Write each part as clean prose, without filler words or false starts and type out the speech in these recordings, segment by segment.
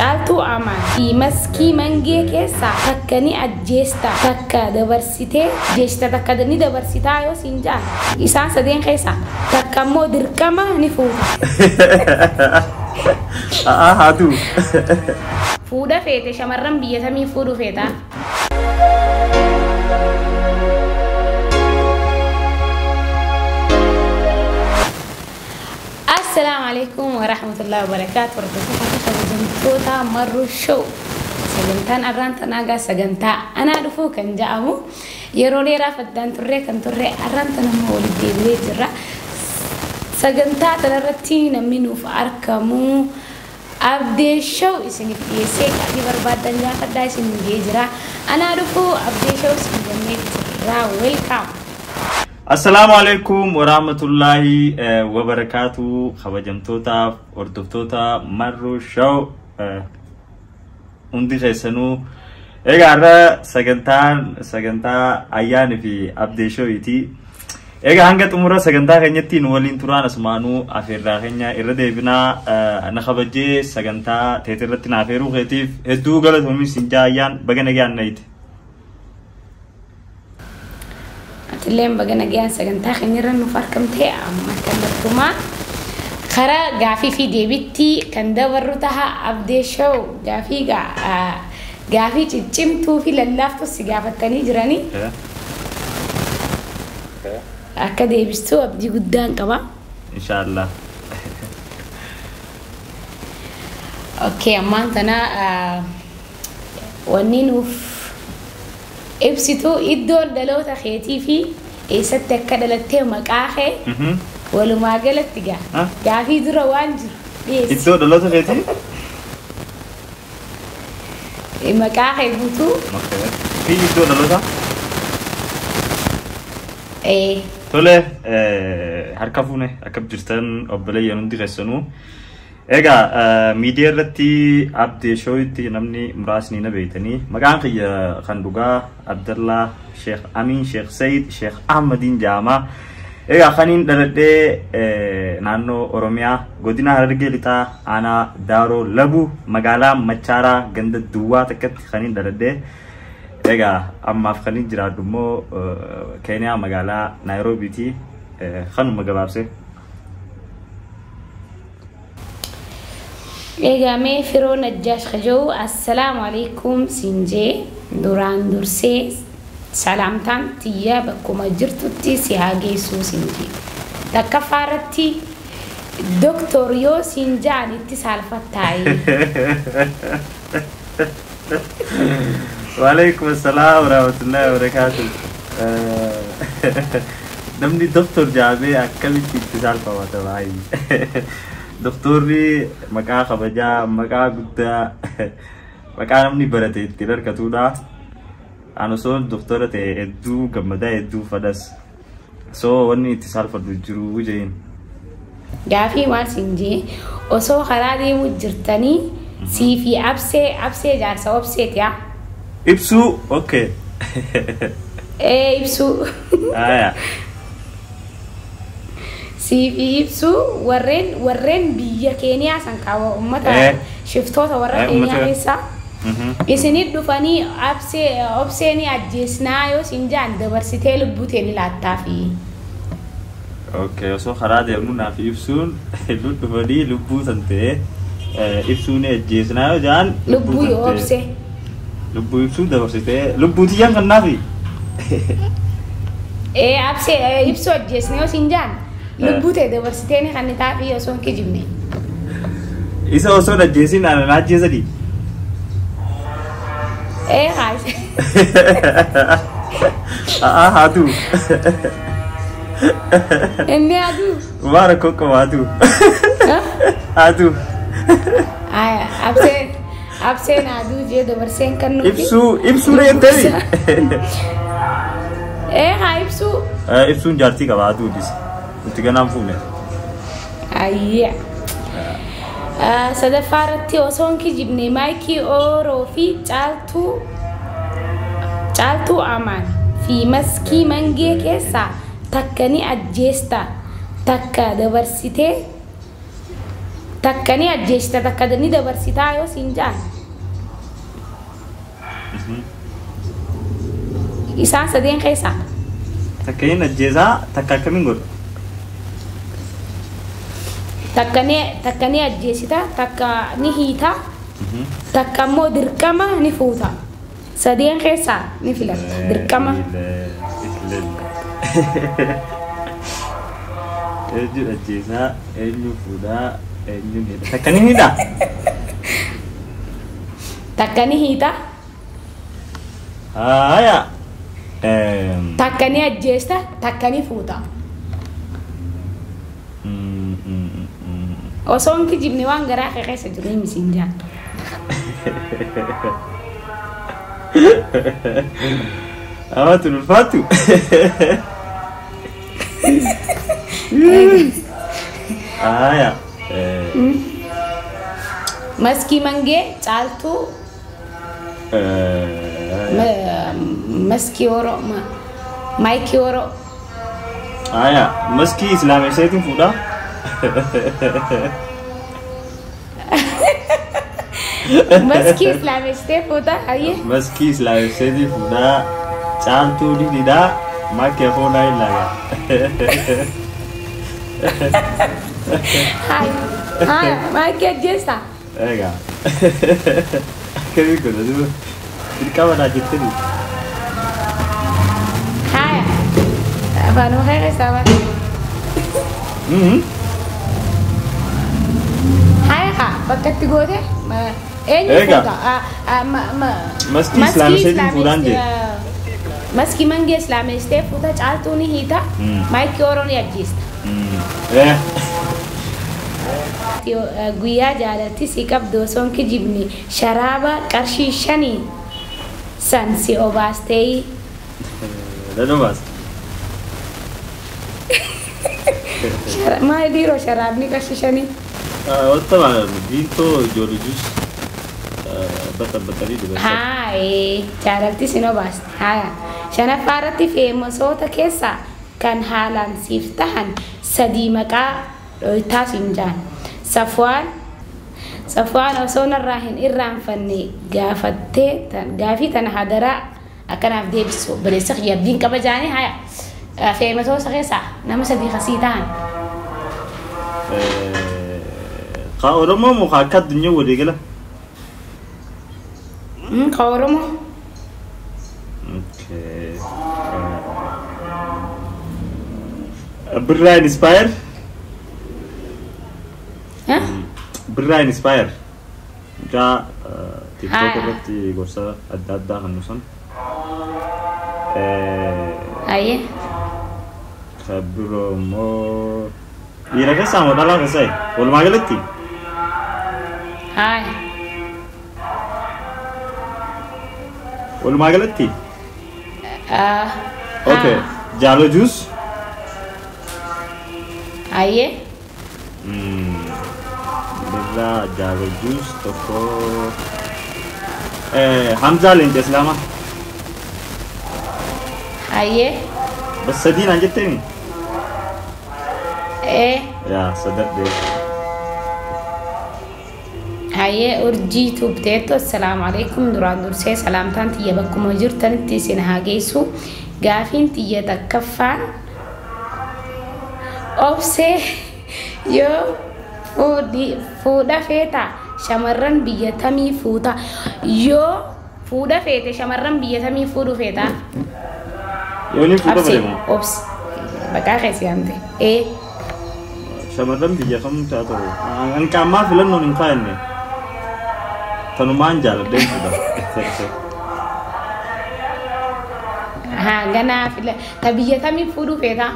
Caaltuu Amaan fi Maskii Mangee keessaa takka ni ajjeesta, takka dabarsitee jeeshta, takka ni dabarsitaa yoo siin ja'an, isaan sadeen keessaa takka immoo dirqama ni fuuta. A'aa haatu. Fuudha feete shamarran biyya tamii fuudhuu feetaa? Assalaamu alaikum warahmatullahi wabarakaatu. Hordoftoota fi kabajamtoota Marruu Show. Sagantaan arraan tanaa sagantaa anaa dhufuu kan jedhamu yeroo dheeraaf addaan turree kan turre arraan tana immoo walitti deebi'ee jirra. Sagantaa tanarratti namni nuuf argamu Abdee Show isiniif dhiyeessee gaafii barbaaddan gaafadhaa isin ga'ee jira. Anaa dhufuu Abdee Show isin jennee jirra. Welcome. Assalaamu alaikum warahmatullahi wabarakaatu, kabajamtootaaf hordoftoota Marruu Show hundi keessanuu. Egaa har'a sagantaan sagantaa Ayyaanii fi Abdee Showiti. Egaa hanga xumura sagantaa keenyatti nu waliin turaan asumaanuu afeerraa keenya irra deebinaa. Na kabajee sagantaa teetii irratti na afeeruu keetiif hedduu galatoomii siin jaa. Ayyaan, baga nagaan nayite. Atilleen baga nagaan sagantaa keenya irra nuuf argamte. Amma kallattumaa karaa gaafii fi deebitti kan dabarru taha. Abdee Show, gaafii gaafii ciccimtuu fi lallaaftuu si gaafatanii jiranii akka deebistuu abdii guddaan qaba. Inshaallah. Okay, ammaan tana wanni nuuf ibsitu iddoon dhaloota keetii fi eessatti akka dhalattee, maqaa kee, walumaa galatti gaa gaafii dura waan jiru dhiyeessi. Iddoo dhaloota keetii? Maqaa kee guutuu. Fi iddoo dhaloota? Ee. Tole, harka fuune, akkam jirtan obboleeyyan hundi keessanuu? Egaa miidiyaa irratti Abdee Show'itti namni muraasni na beektanii. Maqaan kiyya kan dhugaa Abdallaa Sheekh Amin Sheekh Sayid Sheekh Ahmadiin jedhama. Egaa kaniin dhaladhee naannoo Oromiyaa, godina Harargee Lixaa, aanaa Daaroo Labu, magaalaa Machaaraa, ganda Duwwaa takkatti kaniin dhaladhee. Egaa ammaaf kaniin jiraadhu immoo Keeniyaa, magaalaa Naayiroobiiti. Kanuma gabaabsee. Egaa mee Firoo Najjaash Kajoo, assalaamu alaikum siin jee. Duraan dursee salaamtaan tiyya bakkuma jirtutti si haa geessuu siin jee. Takkaffaa irratti doktor yoo siin ja'an itti saalfattaayi? Waalaikum assalam warahmatullahi wabarakatuh. Namni doktor jaamee akkamitti itti saalfama tabaayii? Doktorri maqaa kabajaa, maqaa guddaa, maqaa namni barate ittiin argatudha. Ani osoo doktora ta'e hedduu gammadaa, hedduu fadhas. So wanni itti saalfadhu jiru jeen. Gaafii maal siin jee, osoo karaa deemuu jirtanii sii fi Absee, Absee jaarsa Obseeti haa? Ibsuu, okay. Ee, Ibsuu. Aya. Sii fi Ibsuu warreen biyya Keeniyaa san kaawwa uummata shiftoota warra Keeniyaa keessaa isinit dhufanii Absee, Obsee ni ajjeesnaa yoo siin jaan, dabarsitee lubbuu tee ni laattaafi? Okay, osoo karaa deemnu naaf ibsuun nu dhufanii lubbuu san ta'e Ibsuu ni ajjeesnaa yoo jaan lubbuu yoo Obsee. Lubbuu Ibsuu dabarsitee lubbuu tiyyaan kan naafi. Ee, Absee, Ibsuu ajjeesnee yoo siin jaan, lubbuu tee dabarsitee ni kan taafi osoo hin kijibne? Isa osoo hin ajjeesin ana na ajjeesanii. Ee, haase. A'aa, haatu. Inni aduu. Waa rakkoo qaba, haatu. Haatu. Aya, Abseen, Abseen aduu jee dabarseen kan nuti. Ibsuu, Ibsuu reettee. Ee, haa, Ibsuu. Ibsuun jaartii qaba, haatu dhis. Nuti ganaan fuune. Ayya. Sadaffaa irratti osoo hin kijibne Maayikii Ooroo fi Caaltuu Amaan fi Maskii Mangee keessaa takka ni ajjeesta, takka dabarsitee Takka ni ajjeesita takka ni dabarsitaa yoo siin ja'an. Isaan sadeen keessaa. Takka inni ajjeesaa takka akkamiin godha? Takka ni ajjeesita takka ni hiita takka immoo dirqama ni fuuta. Sadeen keessaa ni filatta dirqama. Eenyu ajjeesaa, eenyu fuudhaa, eenyu hidha. Takka ni hidha. Takka ni hiita. Haaya. Takka ni ajjeesta takka ni fuuta. Osoo hin kijibne waan garaa kee keessa jiru himi siin jaan. Ama tun ulfaatu. Haaya. Maskii Mangee Caaltuu Maskii Oro Maayikii Oro. Haaya. Maskii Islaameesseetiin fuudhaa. Maskii Islaameessitee fuuta hayyee. Maskii Islaameesseetiin fuudhaa. Caaltuu ni didhaa. Maakii afoonaa hin laagaa. Haaya maakii ajjeestaa. Egaa. Akkamii godha duuba. Dirqama naa jettanii. Haaya. Afaanuma kee keessaa ba'a. Haaya haa bakka itti goote eenyu fuuta? Maskii Islaameesseetiin fuudhaan jee. Maskii Mangee Islaameessitee fuuta Caaltuu ni hiita Maayikii Oromoo ni ajjeesta. Guyyaa jaalalti si qabdu osoo hin kijibne sharaaba qarshii 5 san si obaastee. Nan obaasta. Maal dhiiroo sharaabni qarshii 5? Wanta diintoo ijoollee juus baxaxaxanii dhugan. Haa jaalalti si obaasti. Haa shanaffaa irratti feemasoota keessaa kan haalaan siif tahan 3 maqaa dhoytaa siin jaan. Safwaan osoo narraa hin irraanfanne gaafattee gaafii tana hadaraa akkanaaf deebisu obboleessa kiyya abdiin qaba jaanii haya feematoota keessaa nama 3 kasii tahan. Ka Oromoo moo ka akka addunyaa walii gala? Ka Oromoo. Okay. Birraa Inspire. Birraa Inspire. Mucaa TikTok irratti gorsa adda addaa kan nusan. Ayyee. Ka biroo immoo dhiira keessaa moo dhalaa keessaa? Walumaa galatti? Haaya. Walumaa galatti? Okay. Jaalo juus. Ayyee. Birraa Jaalo juus tokko. Hamzaa Leenca Islaamaa. Ayyee. Bas sadii naan jetteemi? Yaa sadadhee. Hayyee urjii tuubteettu assalaamu alaikum duraan dursee salaamtaan tiyya bakkuma jirtanitti isin haa geessu. Gaafiin tiyya takkaffaan obsee yoo fuudha feeta shamarran biyya tamii fuuta yoo fuudha feete shamarran biyya tamii fuudhu feeta. Yoo ni fuudha fedhe moo? Obsi maqaa keessi yaamte. Shamarran biyya kamtu haa ta'u. An qaamaa filannoon hin kaa'anne. Tanumaan jaaladheen fuudha. Haa ganaa fila ta biyya tamii fuudhu feeta?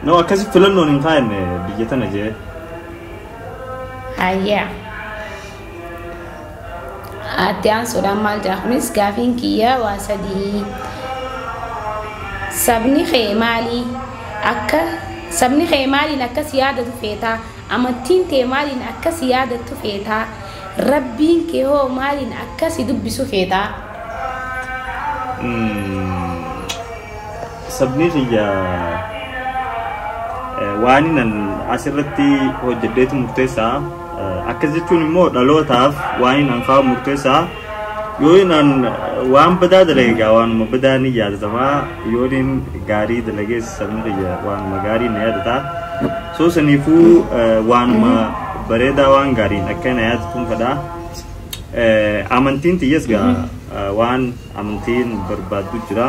No akkasi filannoon hin kaa'anne biyya tana jee. Hayyaa. Atti aansuudhaan maal jaa kunis gaafiin kiyya waa 3. Sabni kee maalii akka sabni kee maaliin akkas yaadatu feetaa? Amantiin tee maaliin akkas yaadattu feetaa? Rabbiin kee hoo maaliin akkasi dubbisu feetaa? Sabni kiyya waan nan asirratti hojjedheetu murteessaa. Akkas jechuun immoo dhalootaaf waan hin anfaa murteessaa. Yoo inni waan badaa dalage waanuma badaa ni yaadatamaa, yoo inni gaarii dalagees sabni kiyya waanuma gaarii na yaadataa. So saniifuu waanuma bareedaa waan gaariin akka na yaadatuun fedhaa. Amantiin tiyyas gaa waan amantiin barbaaddu jira.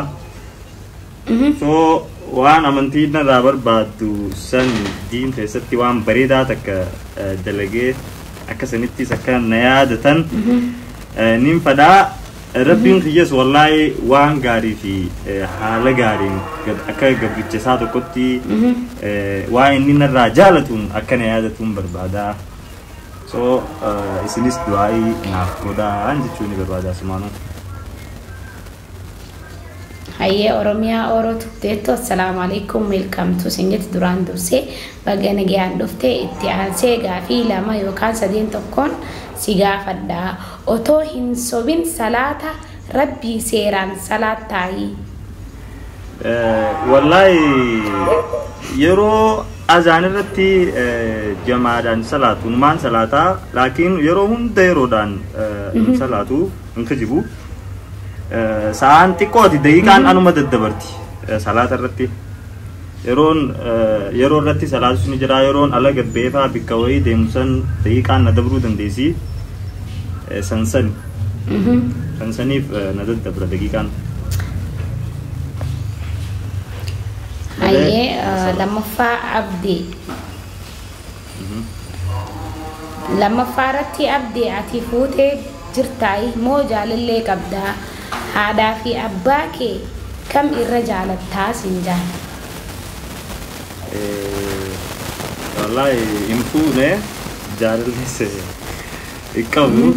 So waan amantiin narraa barbaaddu san diin keessatti waan bareedaa takka dalagee akka sanittis akka na yaadatan nin fedhaa. Rabbiin kiyyas wallaahi waan gaarii fi haala gaariin akka gabricha isaa tokkotti waan inni narraa jaalatuun akka na yaadatuun barbaadaa. So isinis du'aa'ii naaf godhaa jechuun ni barbaada asumaanuu. Hayyee, Oromiyaa Ooroo turteettu, assalaamu alaikum, welcome to sin jetti. Duraan dursee baga nagayaan dhufte. Itti aansee gaafii lama yookaan sadeen tokkoon si gaafadha. Otoo hin sobin salaata rabbii seeraan salaattaayi? Wallaahi yeroo azaan irratti jamaadhaan salaatu numaan salaataa, laakiin yeroo hunda yeroodhaan hin salaatu, hin kijibu. Sa'aan xiqqooti, daqiiqaan anuma daddabarti salaata irratti. Yeroon yeroo irratti salaatu ni jira, yeroon ala gabbeefaa bikka wayii deemu san daqiiqaan na dabruu dandeessi. Sansani. Sansaniif na daddabra daqiiqaan. Hayyee, lammaffaa Abdii. Lammaffaa irratti, Abdii, ati fuutee jirtaayi moo jaalallee qabdaa? Haadhaa fi abbaa kee kam irra jaalattaa siin jaala? Wallaahi hin fuune, jaalallees hin qabu.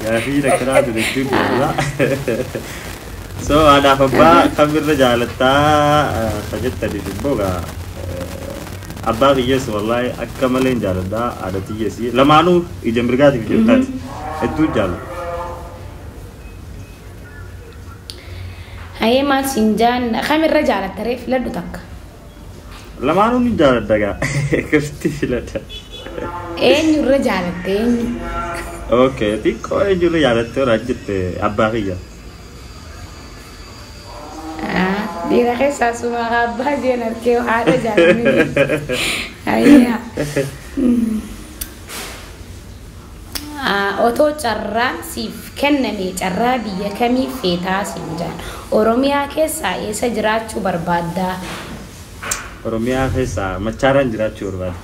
Gaafii akkanaa ture jechuun. So haadhaaf abbaa kamirra jaalattaa ka jettaniif immoo gaa abbaa kiyyees wallaahi akka malee hin jaaladhaa, haadha tiyyees, lamaanuu ija mirgaatiif ija bitaati hedduu jaaladha. Hayyee, maal siin jaan, kamirra jaalatta ree? Filadhu takka. Lamaanuu ni jaaladha gaa, akkasitti filadha. Eenyurra jaalatte, eenyu? Okay, xiqqoo eenyurra jaalattee horaa jette, abbaa kiyya. Dhiira keessaa suma abbaa jeen harkee haadha jaalatanii. Hayyaa. Otoo carraan siif kenname carraa biyya kamii feetaa siin jaan? Oromiyaa keessaa eessa jiraachuu barbaaddaa? Oromiyaa keessaa Machaaraan jiraachuu barbaada.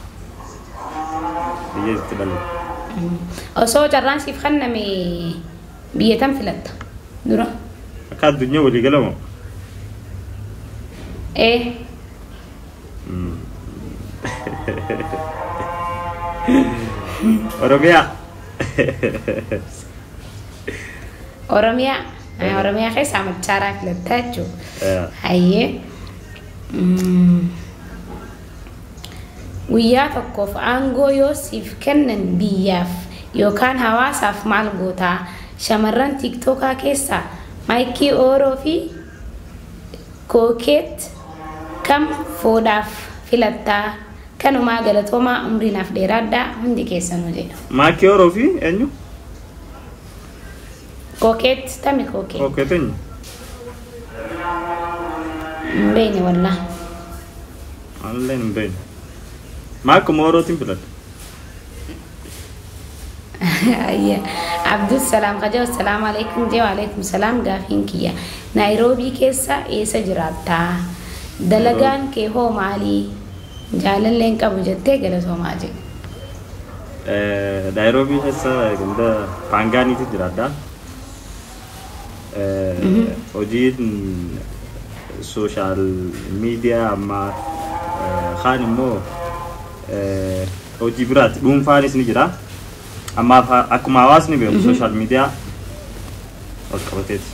Biyya itti dhaladhe. Osoo carraan siif kenname biyya tam filatta dura? Akka addunyaa walii galamoo? Ee. Oromiyaa. Oromiyaa. Oromiyaa keessaa Machaaraa filattaa jechuudha. Hayyee. Guyyaa tokkoof aangoo yoo siif kennan biyyaaf yookaan hawaasaaf maal gootaa? Shamarran Tiktookaa keessaa Maayikii Ooroo fi Kookeet kam fuudhaaf filattaa? Kanumaa, galatoomaa, umriinaaf dheeraadhaa hundi keessanuu jedhu. Maakii Ooroo fi eenyu? Kookeet tami, Kookeet? Kookeet eenyu? Hin beekne wallaa. Anallee hin beekne. Maakuma Oorootiin filadha. Abdulsalaam Kajaa, assalaamu alaikum jee. Waalaikum salaam. Gaafiin kiyya, Naayiroobii keessa eessa jiraattaa? Dalagaan kee hoo maali? Jaalalleen qabu jettee, galatoomaa jedhe. Naayiroobii keessa ganda Paangaaniitu jiraadha. Hojiin social media ammaa kaan immoo hojii biraati, dhuunfaanis ni jira. Ammaaf akkuma hawaasni beeku social media wal qabateeti.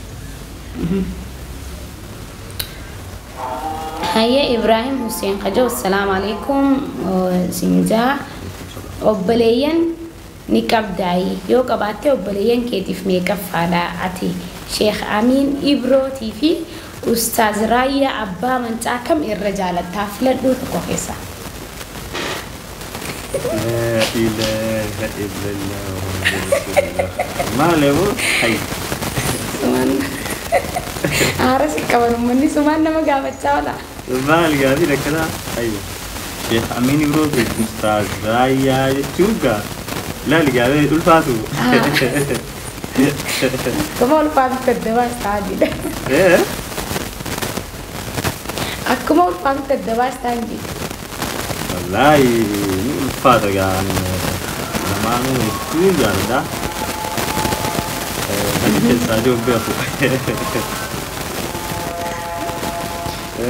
Hayyee, Ibrahim Hussein Kajoo, assalaamu alaikum sinjaa. Obboleeyyan ni qabdaayi? Yoo qabaatte obboleeyyan keetiif meeqaffaadha ati? Sheekh Amiin Ibrootii fi Ustaaz Raayyaa Abbaa Mancaa kam irra jaalattaa? Filadhuu tokko keessaa. Laa ilaaha illallah Muhammadu Rasulullah. Maal eeboo? Hayi. Sumaan aara si qaban uummanni sumaan nama gaafachaa oola. Maal gaafiin akkanaa? Hayi. Sheekh Amiin Ibroo fi Ustaaz Raayyaa jechuun gaa. Laali gaafii ulfaatu. Akkuma ulfaatutti adda baastaa jedha. Eh? Akkuma ulfaatutti adda baastaa hin jedhu. Wallaahi ni ulfaata gaa lamaanuu hedduu jaalladha. Kan keessaa jiru beeku.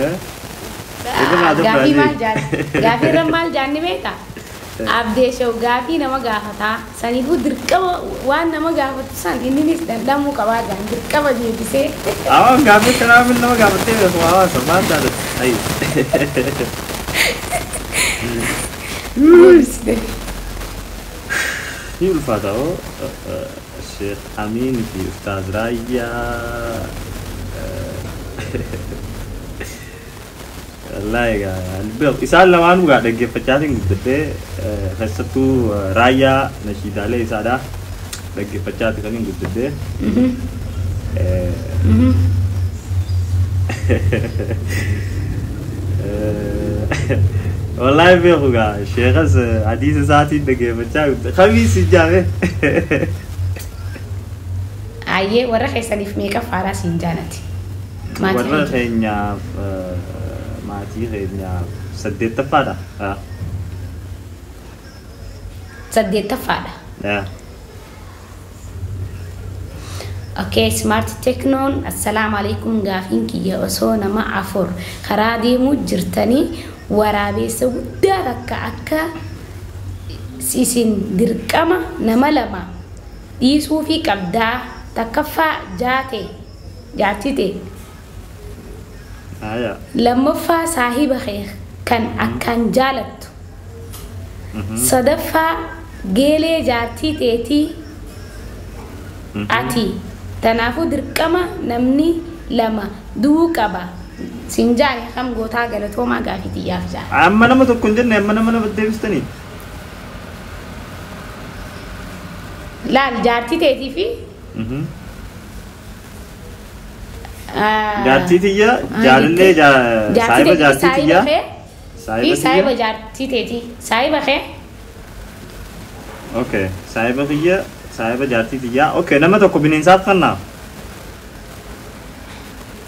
Eh? Gaafii maal jaan? Gaafii irra maal jaanni beektaa? Abdee Show gaafii nama gaafataa. Saniifuu dirqama waan nama gaafatu san inninis dhandhamuu qabaa jaan dirqama deebisee. Awaan gaafii kanaa min nama gaafattee beeku hawaasa maal taate? Ayi. Deebisite. Ni ulfaata hoo Sheekh Amiin fi Ustaaz Raayyaa. Wallaahi egaa beeku isaan lamaanuu gaa dhaggeeffachaatiin guddadhee, keessattuu Raayyaa nashiidaalee isaadhaa dhaggeeffachaati kan hin guddadhee. Wallaahi beeku gaa sheekas hadiisa isaatiin dhaggeeffachaa guddadhe. Kamiis ijaame. Ayyee, warra keessaniif meeqa faaraa siin jaalati? Maatii Warra keenya. keenyaaf, maatii keenyaaf saddeettaffaadha. Saddeettaffaadha. Okay, Smart Technoon, assalaamu alaikum, gaafiin kiyya osoo nama afur karaa deemuu jirtanii waraabeessa guddaa takka akka isin dirqama nama lama dhiisuu fi qabdaa, takkaffaa jaate jaartite, lammaffaa saahiba kee kan akkaan jaalattu, sadaffaa geelee jaartii teetii ati, tanaafuu dirqama namni lama du'uu qaba sin jaale, kam gootaa? Galatoomaa, gaafii xiyyaaf jaala. Amma nama tokko hin jenne, amma nama deebistanii. Laal, jaartii teetii fi Jaartii tiyya jaalallee saahiba jaartii tiyya kee fi saahiba saahiba tiyya. Jaartii teetii saahiba kee. Okay, saahiba kiyya, saahiba jaartii tiyya. Okay, nama tokko bineensaaf kennaaf.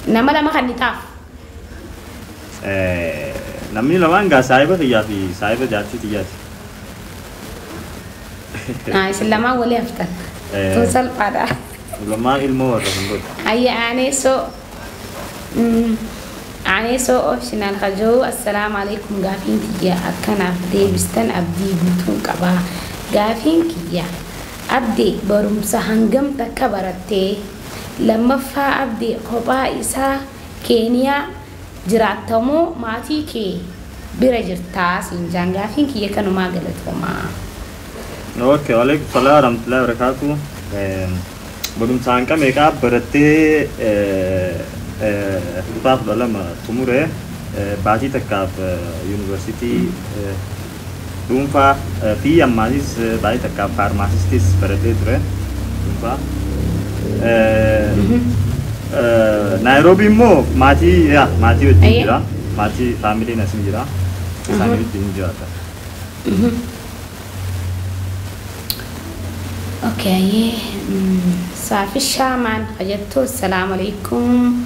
Nama lama kan taaf. Namni lamaan gaa saahiba kiyyaa fi saahiba jaartii tiyyaati. Isin lamaan walii haftan. Tun salphaadha. Lamaan ilmoo warra kan godhu. Ayya, aaneessoo aaneessoo optional kajoo, assalaamu alaikum, gaafiin kiyya akkanaaf deebistan abdii guutuun qabaa. Gaafiin kiyya, Abdii, barumsa hangam takka barattee? Lammaffaa, Abdii, kophaa isaa Keeniyaa jiraattamoo maatii kee bira jirtaa siin jaan. Gaafiin kiyya kanumaa, galatoomaa. Okay, waalaikum salaam warahmatullahi wabarakatuh. Barumsa hanqa meeqaa barattee? Kutaa 12 xumure, baatii takkaaf yuunivarsiitii dhuunfaa fi ammaasis baatii takkaaf faarmaasistis baratee ture dhuunfaa. Naayiroobii immoo maatii, yaa, maatii wajjin jira. Maatii faamiliin asin jira. Isaanii wajjin jiraata. Okay, Saafi Shaamaan fajettu, assalaamu alaikum.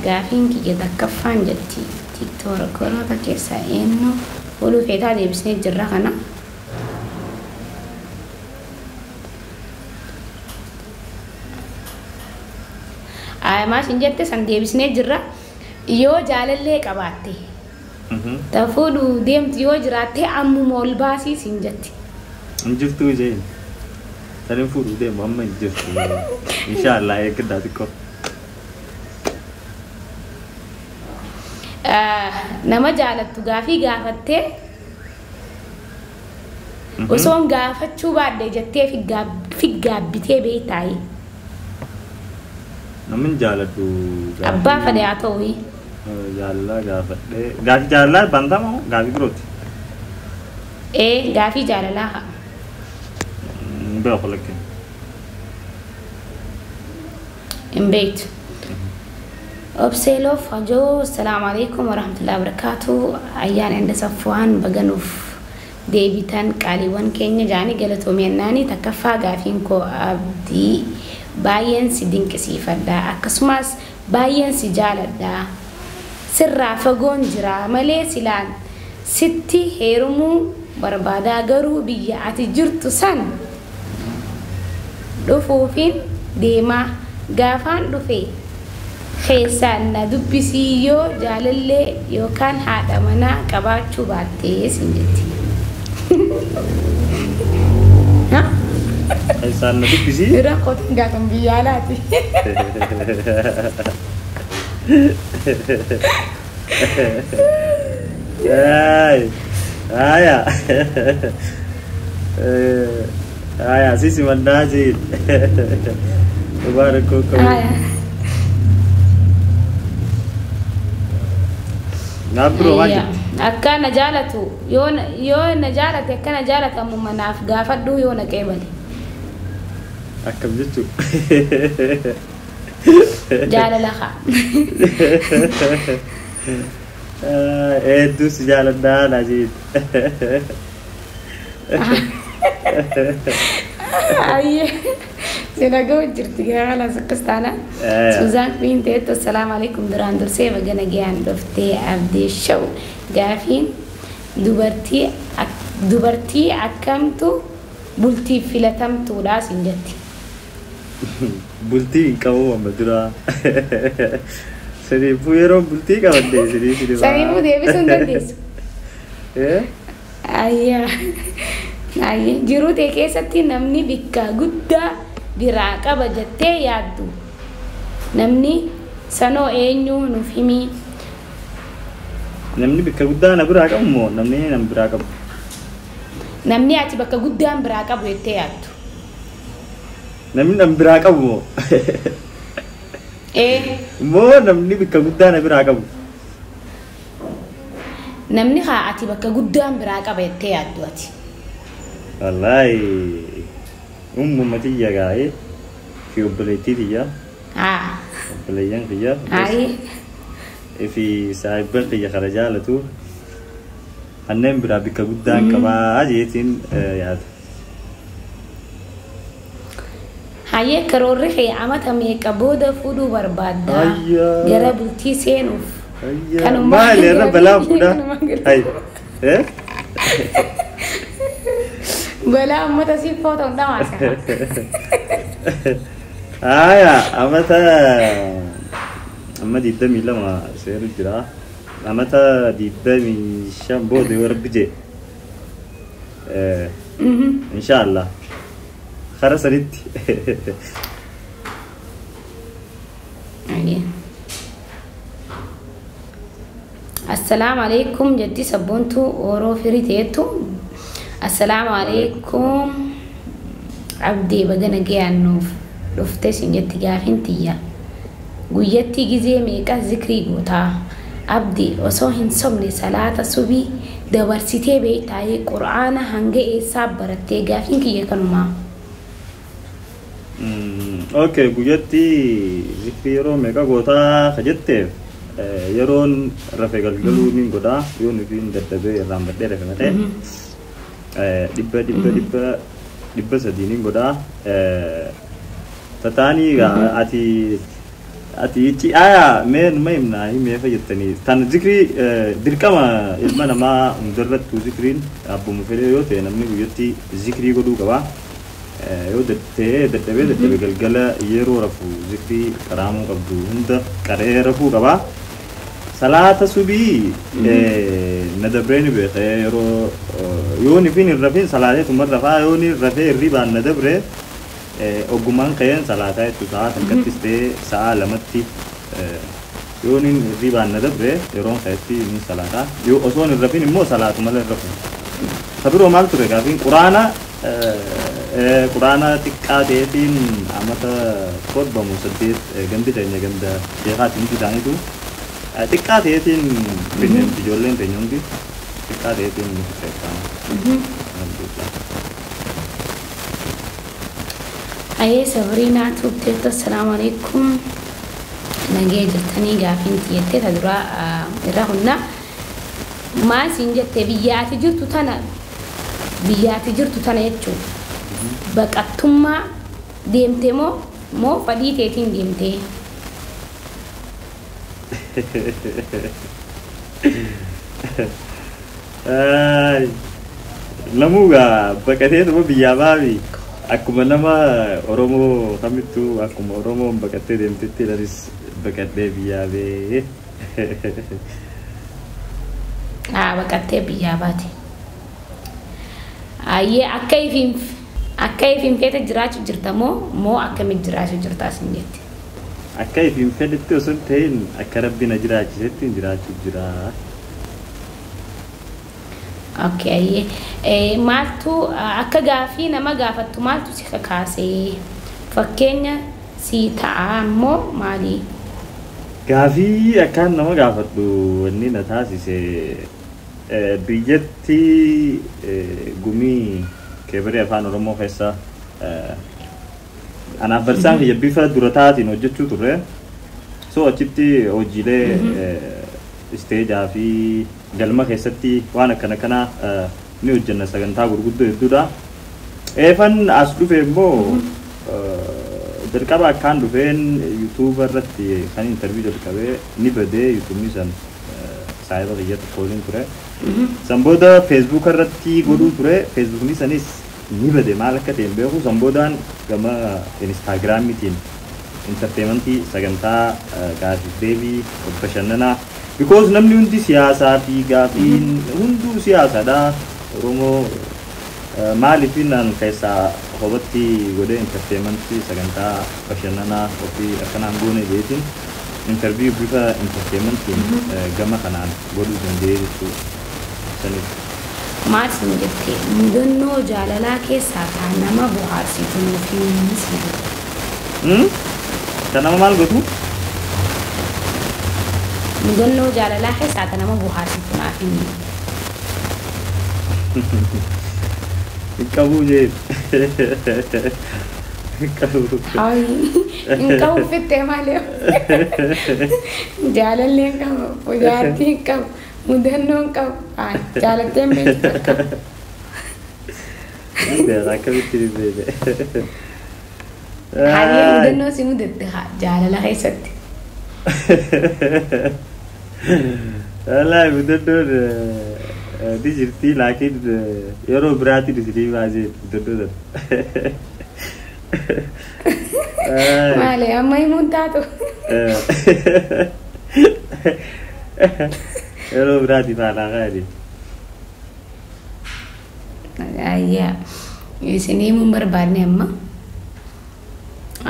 Gaafiin kiyya takkaffaan jetti, tiktookaroota keessaa eenyu fuuluu feetaa? Deebisnee jirra kana. Maashin jette san deebisnee jirra. Yoo jaalallee qabaatte ta fuudhuu deemtu yoo jiraatte ammuma ol baasii siin jetti. Hin jirtuu jeen. Sanin fuudhuu deemu amma hin jirtu. Inshaallah eeggadhaa xiqqoo. Nama jaalattu gaafii gaafattee osoon gaafachuu baadhe jettee figgaabbitee beektaayi? Namni jaaladhu. Abbaa fedhe haa ta'u. Jaalalaa gaafadhee. Gaafii jaalalaa bantamoo gaafii birooti? Ee, gaafii jaalalaa haa. Hin beeku lakkee. Hin beektu. Obseeloof hajoo, assalaamu alaikum warahmatullahi wabarakaatu. Ayyaan inda Safwaan, baganuuf deebitan qaaliiwwan keenya jaanii galatoomiyannaanii. Takkaffaa gaafiin koo, Abdii, baay'een si dinqisiifadha, akkasumas baay'een si jaaladha. Sirraa fagoon jira malee silaan sitti heerumuu barbaadaa, garuu biyya ati jirtu san dhufuufin deemaa. Gaafaan dhufe keessaan na dubbisii, yoo jaalallee yookaan haadha manaa qabaachuu baattee sin jetti. Keessaan na dubbisii. Dura kootiin gaafan biyya alaati. Ay, aya. Aya, sisi mannaa jeen. Mubaarak koo qabu. Naaf biroo maal jettu? Akka na jaalatu, yoo na jaalate, akka na jaalatamu manaaf gaafadhu, yoo na qeebale. Akkam jechuu? Jaalala haa. Hedduu si jaaladhaa naa jeen. Ayyee. Sina ga'u jirti gaala akkas taana. Suzaan Queen ta'etti, assalaamu alaikum, duraan dursee baga nagayaan dhuftee Abdii Show. Gaafiin dubartii akkamtu bultiif filatamtuudha sin jetti. Bultii hin qabu amma dura. Saniifuu yeroo bultii qabadde isinii sinima. Saniifuu deebisuu hin dandeessu. Ayyaa. Ayyee, jiruu ta'e keessatti namni bikka guddaa biraa qaba jettee yaaddu. Namni sanoo eenyu, nuuf himii. Namni bikka guddaa na biraa qabu moo namni nama biraa qabu? Namni ati bakka guddaan biraa qabu jettee yaaddu. Namni nama biraa qabu moo? Ee. Moo namni bikka guddaa na biraa qabu? Namni haa ati bakka guddaan biraa qaba jettee yaaddu ati. Wallaahi ummuma tiyya gaa'ee fi obboleettii tiyya. Obboleeyyan kiyya. Fi saahibban kiyya kana jaalatu kanneen biraa bikka guddaan qabaa jeetiin yaada. Hayyee, karoorri kee amata meeqa booda fuudhuu barbaadda? Gara bultii seenuuf. Maali irra balaa fuudhaa? Hay. Balaa uummata siif foota hin dhamaasa. Aya, amata amma 22 seeru jira. Amata 25 booda yoo Rabbi jee. Inshaallah. Kara saditti. Assalaamu alaikum jetti sabboontuu Oroo firii ta'etu. Assalaamu alaikum Abdii, baga nagayaan nuuf dhufte sin jetti. Gaafiin tiyya, guyyatti gizee meeqa zikrii gootaa? Abdii, osoo hin sobne salaata subii dabarsitee beektaayee? Qur'aana hanga eessaa barattee? Gaafiin kiyya kanumaa. Okay, guyyatti zikrii yeroo meeqa gootaa ka jetteef, yeroon rafe galgaluu ni godhaa, yoo nuti hin daddabee irraan badhee rafe malee dhibba dhibba dhibba 300 ni godhaa. Tataanii ati ichi aya mee numa himnaa mee fayyadtanii tan zikrii dirqama ilma namaa hundarrattuu zikriin abbuma fedhe yoo ta'e namni guyyatti zikrii godhuu qabaa. Yoo ta'ee dadhabee dadhabee galgala yeroo rafu zikrii qaraamuu qabdu hunda qaree rafuu qabaa. Salaata subii na dabree ni beekee, yeroo yoo nifin hin rafin salaatee tuma rafaa, yoo ni rafee hirribaan na dabree ogummaan ka'een salaataa jechuudha. Sa'a takkattis ta'ee sa'a lamatti yoo ni hirribaan na dabree yeroon ka'etti ni salaataa, yoo osoo hin rafin immoo salaatu malee hin rafu. Ka biroo maal ture gaafiin? Quraana, quraana xiqqaa ta'eetiin amata 7 moo 8, gandi keenya ganda sheekaati, hundi isaaniitu xiqqaa ta'eetiin finne, ijoolleen teenya hundi xiqqaa ta'eetiin ni fixxe. Alhamdulillah. Ayee Sabriinaa tuubteettu, assalaamu alaikum. Nagee jirtanii? Gaafiin xiyyettee ta duraa irra humna. Maal siin jette? Biyyaati jirtu tana, biyyaati jirtu tana jechuun baqattummaa deemte moo fadhii teetiin deemtee? Ay, Namuu gaa baqatee biyyaa baami. Akkuma nama Oromoo kamittuu, akkuma Oromoon baqattee deemtetti anis baqadhee biyyaa bee. Haa, baqattee biyyaa baate. Ayyee, akka ifiin feete jiraachuu jirta moo akkamitti jiraachuu jirta siin jette? Akka ifiin fedhetti osoo hin ta'in, akka Rabbi na jiraachisetti jiraachuu jira. Okay, ayyee. Maaltu akka gaafii nama gaafattu maaltu si kakaasee? Fakkeenya si ta'a immoo maali? Gaafii akkaan nama gaafadhu wanni na taasise, biyyatti gumii keebaree afaan Oromoo keessa anaaf barsaan kiyya bifa dura taatiin hojjechuu turre. So achitti hojiilee isteejaa fi galma keessatti waan akkana kanaa ni hojjenna, sagantaa gurguddoo hedduudha. Eefan as dhufe immoo, jalqaba akkaan dhufeen yuutuuba irratti kan interview jalqabee ni badee, yuutuubni san saayiba kiyya tokko waliin ture. San booda feesbuuka irratti godhuu ture, feesbuukni sanis ni bade, maal akka ta'e hin beeku. San boodaan gama instaagiraamiitiin entertainmentii, sagantaa gaafii deebii bashannanaa, because namni hundi siyaasaa fi gaafiin hunduu siyaasaadha. Oromoo maaliif naan keessaa kophaatti godhee entertainmentii, sagantaa bashannanaa ofii akkanaan goone jeetiin interview bifa entertainmentiin gama kanaan godhuu danda'ee jechuudha. Saniif. Maal siin jette? Mudannoo jaalalaa keessaa kan nama bohaarsitu nuuf himi siin jette. Kan nama maal godhu? Mudannoo jaalalaa keessaa kan nama bohaarsitu naaf himi. Hin qabuu jee. Hin qabu. Hin qabu fittee malee. Jaalallee hin qabu, jaartii hin qabu, mudannoo hin qabu. Jaalattee hin beektu takka. Akkamitti hin beekne? Hayyee, mudannoo si mudatte haa jaalala keessatti. Wallaahi mudannoon ni jirti, laakiin yeroo biraatiin isinii baasee mudannoo sana. Maali, amma himuun taatu? Yeroo biraatiin faanaa kaa'ani. Ayyaa, isinii himuun barbaadne amma.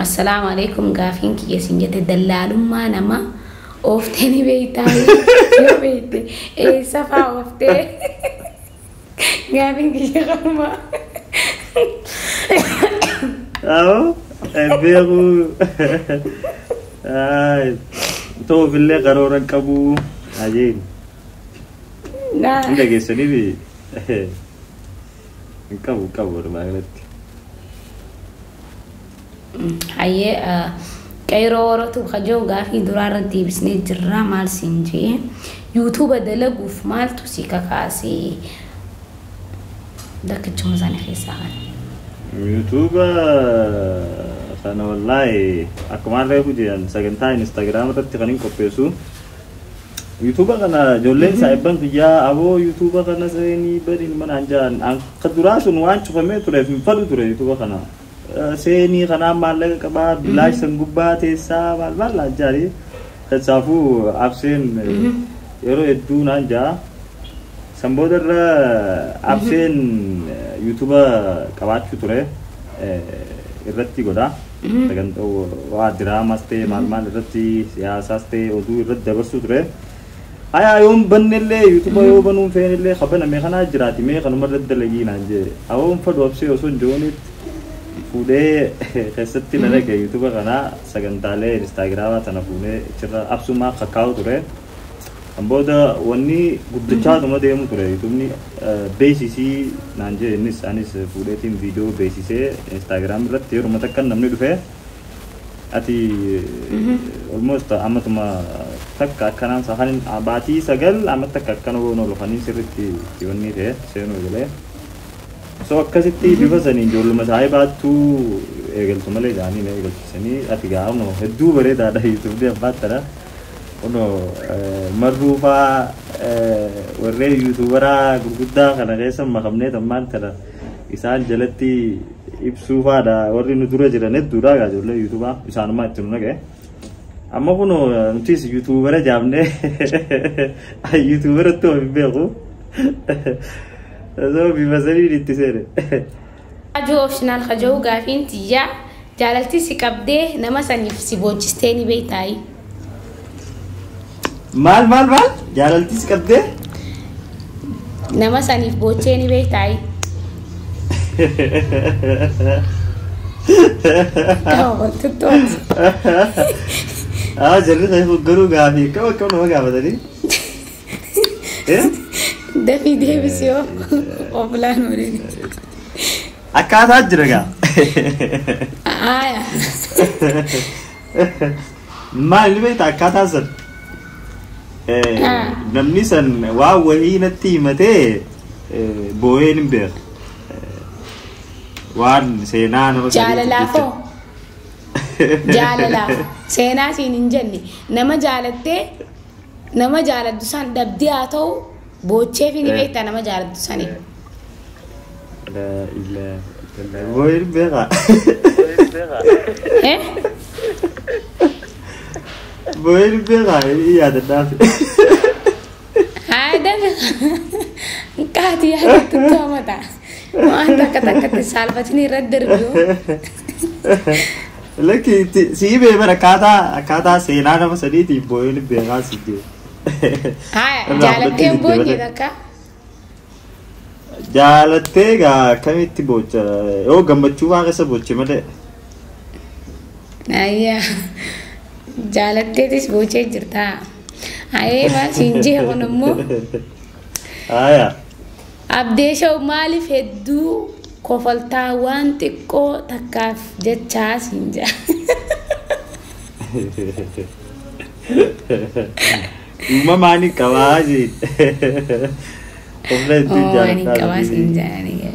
Assalaamu alaikum, gaafiin kiyya isin jette, dallaalummaa nama ooftee ni beektaa? Yoo beekte eessa faa ooftee? Gaafiin kiyya kanuma. Awoo, beeku ta'uufillee karoora hin qabu ajeen. Hin dhageessaniif hin qabu, hin qabu walumaa galatti. Hayyee, qeeroo waratu kajoo gaafii duraa irratti deebisnee jirra. Maal siin jee? Yuutuuba dalaguuf maaltu si kakaasee? Dakkichuma isaanii keessaa kana. Yuutuuba kana wallaahi akkuma reefu jedhan sagantaa instaagiraam irratti kan hin qopheessu. Yuutuuba kana ijoolleen saayibban kiyyaa, aboo yuutuuba kana seenii badiin manaan jedhan, akka duraa sun waan cufamee tureef hin fadhu ture yuutuuba kana. Seenii kanaan maallaqa qabaa, bilaash san gubbaa teessaa maal maal naan jedhanii, keessaafuu abseen yeroo hedduu naan ja'a. San booda irra abseen yuutuuba qabaachuu ture irratti godha. Sagantaa waa diraamas ta'e maal maal irratti, siyaasaas ta'e oduu irratti dabarsuu ture. Hayaa, yoon bannellee yuutuuba yoo banuun feenillee kabaname kanaa jiraati, mee kanuma irratti dalagii naan jee. Awoon fadhu absee osoo hin joonitti fuudhee keessatti na dhaqe yuutuuba kanaa, sagantaalee instaagiraamaa tana fuudhee achirra absumaa kakkaa'u ture. Kan booda wanni guddachaatuma deemu ture YouTubeni beeksisii naan jee innis anis fuudheetiin viidiyoo beeksisee Instagram irratti yeruma takka namni dhufee ati almost ammatuma takka akkanaan sahanin baatii 9 amma takka akkana goon oolu kaniin sirriitti itti wanni ta'e seenuu eegalee. So akkasitti bifa saniin ijoolluma saahibaattuu eegaltu malee isaanii na eegalchisanii ati gaafuma hedduu bareedaadha YouTubeni abbaattadha. Kunoo marruu faa warreen YouTuberaa gurguddaa kana keessa makamnee ammaan tana isaan jalatti ibsuu faadha warri nu dura jiran hedduudha egaa ijoollee YouTubaa isaanumaa itti nu naqe. Amma kunoo nutis YouTubera jaamnee YouTuberatti of hin beeku. So bifa saniin itti seene. Ajuu optional kaja'u gaafiin tiyyaa jaalalti si qabdee nama saniif si boojjistee ni beektaayi. Maal maal maal jaalalti si qabdee? Nama saniif boochee ni beektaayi. Wantoota. Jarri sana garuu gaafii akkam akkam nama gaafatanii? Dafii deebisi yoo oblaan waliin. Akkaataa jira gaa. Aayaa. Maal ni beektaa akkaataa san? Namni san waan wahii natti himatee boo'een hin beeku. Waan seenaa nama saniif Jaalalaafoo. Jaalalaaf seenaa siin hin jenne nama jaalattee nama jaalattu san dhabdee haa ta'u boochee fi ni beektaa nama jaalattu saniif. Boo'een hin beekaa. Boo'een hin beekaa yaadadhaaf. Haa dabe kaati yaadattu toomata. Waan takka takkatti saalfatini irratti darbu. Lakki sii bee bara akkaataa seenaa nama saniitiin boo'een hin beekaa si jee. Haa jaalattee hin boonye takka. Jaalattee egaa akkamitti boocha yoo gammachuu faa keessa booche malee. Ayyaa jaalatteetis boochee jirta. Ayee maal siin jee kun immoo. Aayaa. Abdeeshoo maaliif hedduu kofaltaa waan xiqqoo takkaaf jechaa siin jaa. Uumamaan qabaa jeen. Kofla hedduun Uumamaan jaaladhaa qabaa siin jaa.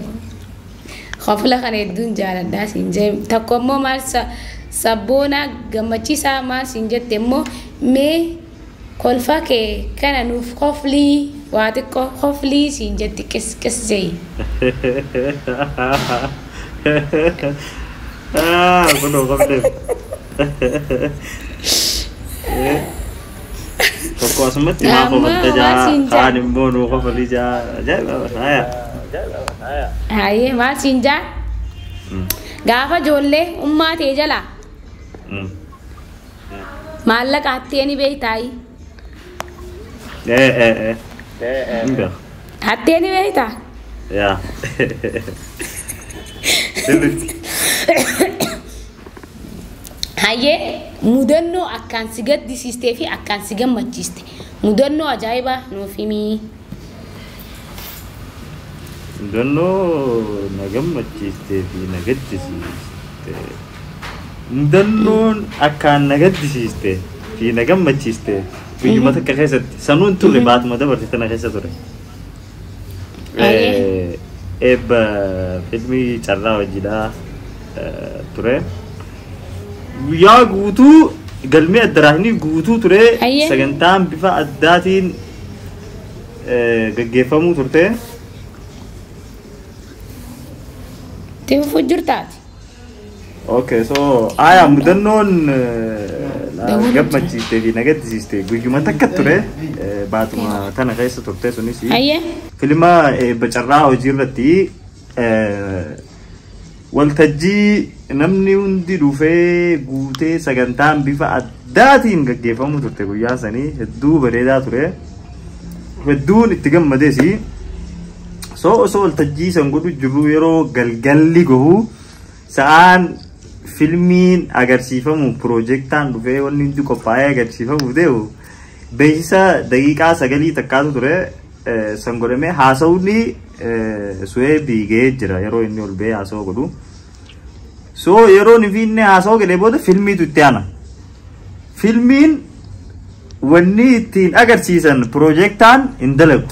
Kofla kana hedduun jaaladhaa siin jee. Tokko immoo maal sabboonaa gammachiisaa maal siin jette immoo mee kolfa kee kana nuuf koflii waa xiqqoo koflii siin jetti qis qis jee. Kunoo kofleef. Tokko asumatti maa Amma kofalta jaa maal siin jaa? kaan immoo nuu kofalii jaa ajaa'iba haaya. Hayyee maal siin jaa? Gaafa ijoollee ummaa ta'e jalaa maallaqa hattee ni beektaayi. Hin beeku. Hattee ni beektaa? Yaa. Sirriitti. Hayyee mudannoo akkaan si gaddisiistee fi akkaan si gammachiiste mudannoo ajaa'ibaa nuuf himii. Mudannoo na gammachiistee fi na gaddisiiste. Mudannoon akkaan na gaddisiiste fi na gammachiiste guyyuma takka keessatti sanuun turre baatuma dabarte tana keessa ture. Eebba filmii carraa hojiidhaa ture. Guyyaa guutuu galmee addaraasni guutuu ture sagantaan bifa addaatiin gaggeeffamuu turte. Tiifuu jirtaati. Okay, so aya mudannoon na gammachiistee fi na gaddisiiste guyyuma takka ture baatuma tana keessa turte sunis filma eebba carraa hojii irratti waltajjii namni hundi dhufee guutee sagantaan bifa addaatiin gaggeeffamu turte guyyaa sanii hedduu bareedaa ture. Hedduun itti gammadees. So osoo waltajjii san godhu jirru yeroo galgalli gahu sa'aan filmiin agarsiifamu piroojeektaan dhufee wanni hundi qophaa'ee agarsiifamu deemu Beeksisa daqiiqaa 9 takkaatu ture san godhamee haasawni Su'eebii ga'ee jira yeroo inni ol ba'ee haasawaa godhu. So yeroo inni haasawaa godhee booda filmiitu itti aana. Filmiin wanni ittiin agarsiisan piroojeektaan hin dalagu.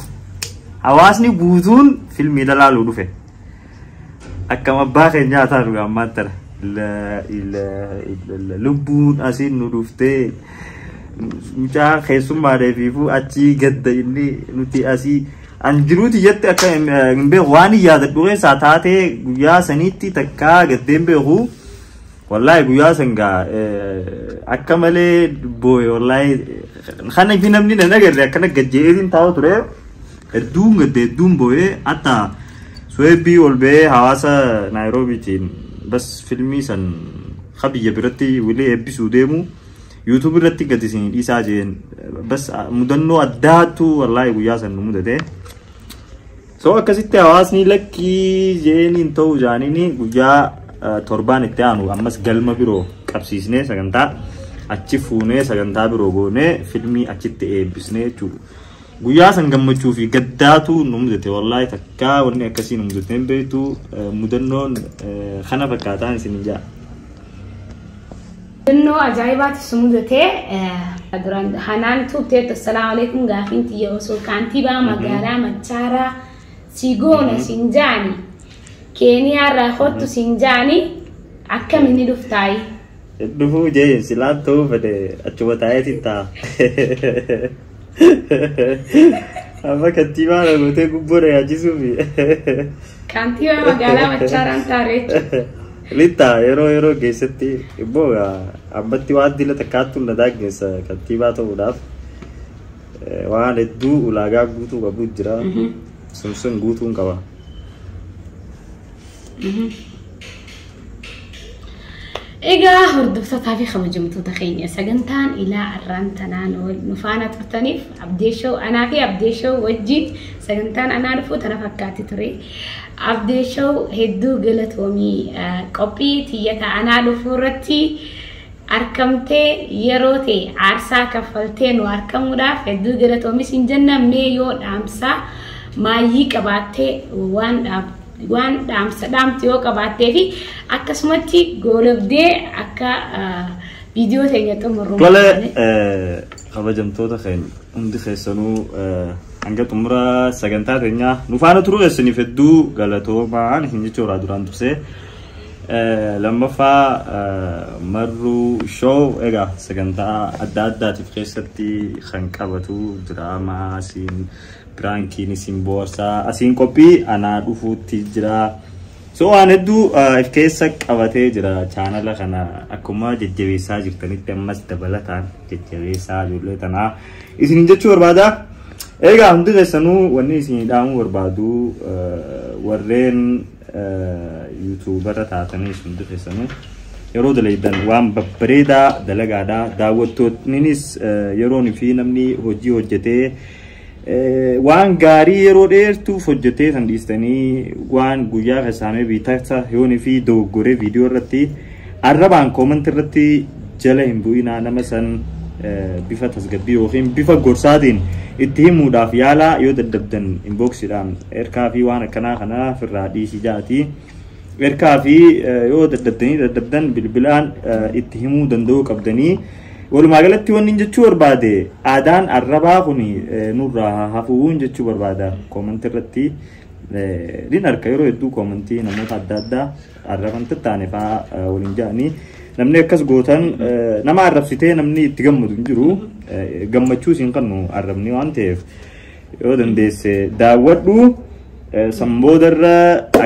Hawaasni guutuun filmii ilaaluu dhufe. Akkam abbaa keenyaa taanu ammaan tana. Lubbuun asiin nu dhuftee mucaa keessummaadheefiifuu achii gadda inni nuti asii an jiruuti jette akka hin beeku waan hin yaadadhu keessaa taatee guyyaa saniitti takkaa gaddee hin beeku. Wallaahi guyyaa san gaa akka malee booye wallaahi kana fi namni nan agarre akkana gajjeetiin taa'u ture hedduun gadde hedduun booye hatta Su'eebii ol ba'ee hawaasa Naayiroobiitiin bas filmii san biyya biratti wilee eebbisuu deemu YouTube irratti gadi isin dhiisaa jeen bas mudannoo addaatu wallaahi guyyaa san nu mudate. So akkasitti hawaasni lakkii jeeniin ta'uu jaaniini guyyaa torbaan itti aanu ammas galma biroo qabsiisnee sagantaa achi fuunee sagantaa biroo goonee filmii achitti eebbisnee jechuudha. Guyyaa san gammachuu fi gaddaatu nu mudate wallaahi takkaa wanni akkasii nu mudate hin beektu mudannoon kana fakkaataan isin jaa. Mudannoo ajaa'ibaatu si mudate duraan hanaan tuubteettu assalaamu alaikum gaafiin tiyya osoo kaantibaa magaalaa Machaaraa si goona siin jaani Keeniyaarraa kottu siin jaani akkam inni dhuftaayi? Dhufuu jee silaan ta'uu fedhe achuma taa'eetiin ta'a. Amma kantiibaa na gootee gubboo na yaachisuufi. Kantiibaa magaalaa Machaaraan taaree jechuudha. Litta yeroo yeroo keessatti immoo ammatti waan dila takkaattu na daangeessa kantiibaa ta'uudhaaf waan hedduu ulaagaa guutuu qabu jira. Sun sun guutuun qaba. Egaa hordoftootaa fi kabajamtoota keenya sagantaan ilaa arraan tanaan nu faana turtaniif Abdee Show anaa fi Abdee Show wajjin sagantaan anaa dhufu tana fakkaatti ture. Abdee Show hedduu galatoomii qophii tiyyata anaa dhufuu irratti argamtee yeroo ta'e aarsaa kaffaltee nu argamuudhaaf hedduu galatoomii siin jenna mee yoo dhaamsaa maayyii qabaattee waan dhaamsa dhaamtu yoo qabaattee fi akkasumatti goolabdee akka viidiyoo teenya xumurru. Tole kabajamtoota keenya hundi keessanuu hanga xumura sagantaa teenyaa nu faana turuu keessaniif hedduu galatoomaan isin jechuudha duraan dursee. Lammaffaa Marruu Show egaa sagantaa adda addaatiif keessatti kan qabatu diraamaa asiin piraankiin isin boorsaa asiin qophii anaa dhufuutti jira. So waan hedduu if keessa qabatee jira chaanala kana akkuma jajjabeessaa jirtanitti ammas dabalataan jajjabeessaa ijoollee tanaa isin jechuu barbaada. Egaa hundi keessanuu wanni isin dhaamuu barbaadu warreen yuutuubara taataniis hundi keessanuu yeroo dalaydan waan babbareedaa dalagaadhaa daawwattoonnis yeroon fi namni hojii hojjetee waan gaarii yeroo dheertuuf hojjetee san dhiistanii waan guyyaa keessaamee biitasa yoonii fi dogoggoree viidiyoo irratti arrabaan koomantii irratti jala hin bu'inaa nama san bifa tasgabbii yookiin bifa gorsaatiin itti himuudhaaf yaalaa yoo daddabdan inboksiidhaan erkaa fi waan akkanaa kana ofirraa dhiisii jaati. Erkaa fi yoo daddabdanii daddabdan bilbilaan itti himuu danda'uu qabdanii. Walumaa galatti wanni jechuu barbaade aadaan arrabaa kun nurraa hafuun jechuu barbaada koomantii irratti nin arka yeroo hedduu koomantii namoota adda addaa arraban tattaane fa'aa waliin ja'anii namni akkas gootan nama arrabsitee namni itti gammadu hin jiru gammachuu siin kannu arrabni waan ta'eef yoo dandeesse daawwadhu sanboodarra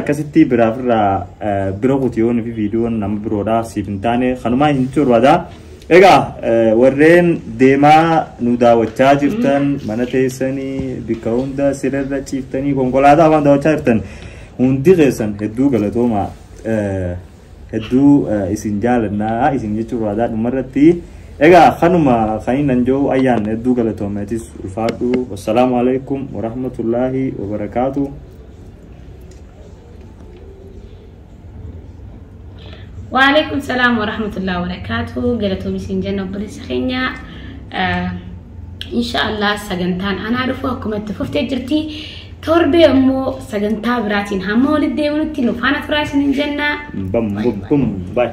akkasitti biraafirraa bira kutiyoon fi viidiyoon nama biroodhaa siif hin taane kanumaa hin jechuu barbaada. Egaa warreen deemaa nu daawwachaa jirtan mana teessanii bakka hunda sirriirra ciiftanii konkolaataa waan daawwachaa jirtan hundi keessan hedduu galatooma hedduu isin jaalannaa isin jechuu barbaadaa dhumarratti. Egaa kanuma kan nan jiru ayyaan hedduu galatoomeetis ulfaadhu. Wassalaamu alaikum warahmatullaahi wabarakaatu. وعليكم السلام ورحمة الله وبركاته. قالتوا بسنجان وبرسخينيا. Inshaallah sagantaan anaa dhufu akkuma itti fuftee jirti. Torbee immoo sagantaa biraatiin hamma walitti deebinutti nu faana turaa isiniin jenna. Bam bum bum bye.